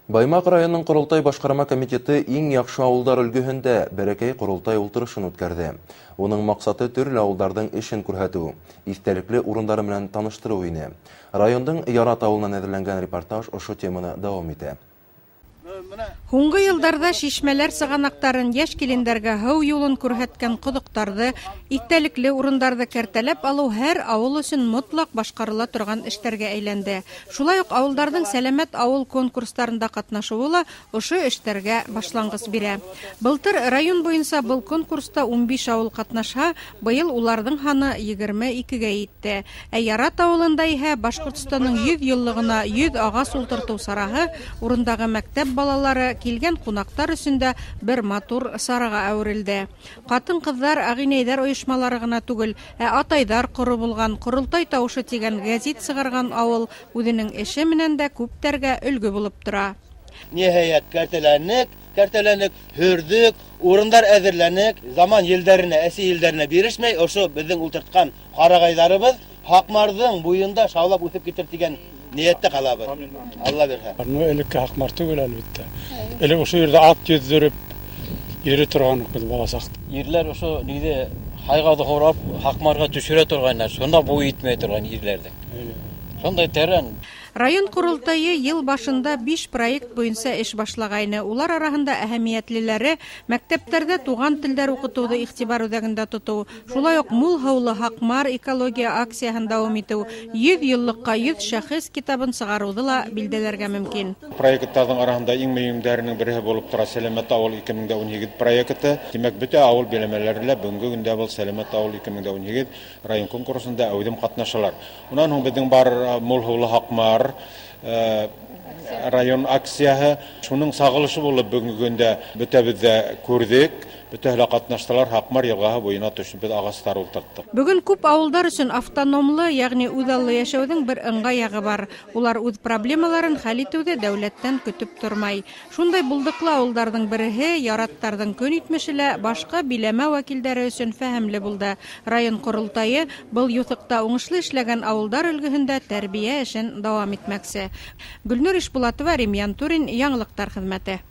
Баймаҡ районының Ҡоролтай башҡарма комитеты иң яҡшы ауылдар өлгөһөндә бәләкәй ҡоролтай ултырышын үткәрҙе. Уның маҡсаты төрлө ауылдарҙың эшен күрһәтеү, иҫтәлекле урындары менән таныштырыу ине. Райондың Ярат ауылынан әҙерләнгән репортаж ошо теманы дауам итә. Һуңғы йылдарҙа шишмәләр сығанаҡтарын, йәш килендәргә һыу юлын күрһәткән ҡоҙоҡтарҙы, иҫтәлекле урындарҙы кәртәләп алыу һәр ауыл өсөн мотлаҡ башҡарыла торған эштәргә әйләнде. Шулай уҡ ауылдарҙың Сәләмәт ауыл конкурстарында ҡатнашыуы ла ошо эштәргә башланғыс бирә. Былтыр район буйынса был конкурста 15 ауыл ҡатнашһа, быйыл уларҙың һаны 22-гә етте. Ә Ярат ауылында иһә Башҡортостандың 100 йыллығына 100 ағас ултыртыу сараһы урындағы мәктәп балалары, килгән ҡунаҡтар өсөн дә бер матур сараға әүерелде. Ҡатын-ҡыҙҙар, ағинәйҙәр ойошмалары ғына түгел, ә атайҙар ҡоро булған Ҡоролтай тауышы тигән гәзит сығарған ауыл үҙенең эше менән дә күптәргә өлгө булып тора. Ниһайәт, кәртәләнек, кәртәләнек, һөрҙөк, урындар әҙерләнек, заман елдәренә, әсе елдәренә бирешмәй, ошо беҙҙең ултыртҡан ҡарағайҙарыбыҙ Һаҡмарҙың буйында шаулап үҫеп китер тигән ниәттә ҡалабыҙ. Алла бирһә. Ну, элекке Һаҡмар түгел, әлбиттә. Элек ошо ерҙә ат йөҙҙөрөп йөрөй торған беҙ бала саҡта. Ирләр ошо ниҙе һайғауҙы һорап Һаҡмарға төшөрә торғайнар. Шунда буй етмәй торған ирләрҙең. Шундай тәрән. Район ҡоролтайы йыл башында 5 проект буйынса эш башлағайны. Улар араһында әһәмиәтлеләре мәктәптәрҙә туған телдәр уҡытыуҙы иғтибар үҙәгендә тотоу, шулай уҡ мул һыулы Һаҡмар экология акцияһын дауам итеү, 100 йыллыҡҡа 100 шәхес китабын сығарыуҙы ла билдәләргә мөмкин. Проекттарҙың араһында иң мөһимдәренең береһе булып тора Сәләмәт ауыл 2018 проекты. Тимәк, бөтә ауыл биләмәләре лә бөгөнгө көндә был Сәләмәт ауыл 2018 район конкурсында әүҙем ҡатнашалар. Унан һуң беҙҙең бар мул һыулы Һаҡмар район акцияһы, шуның сағылышы булып бөгөнгө көндә бөтәбеҙ ҙә күрҙек, бөтәһе лә ҡатнаштылар. Һаҡмар йылғаһы буйына төшөп беҙ ағастар ултырттыҡ. Бөгөн күп ауылдар өсөн автономлы, йәғни үҙаллы йәшәүҙең бер ыңғай яғы бар. Улар үҙ проблемаларын хәл итеүҙе дәүләттән көтөп тормай. Шундай булдыҡлы ауылдарҙың береһе Яраттарҙың көн итмеше лә башҡа биләмә вәкилдәре өсөн фәһемле булды. Район ҡоролтайы был юҫыҡта уңышлы эшләгән ауылдар өлгөһөндә тәрбиә эшен дауам итмәксе. Гөлнур Ишбулатова, Рим Янтурин, Яңылыҡтар хеҙмәте.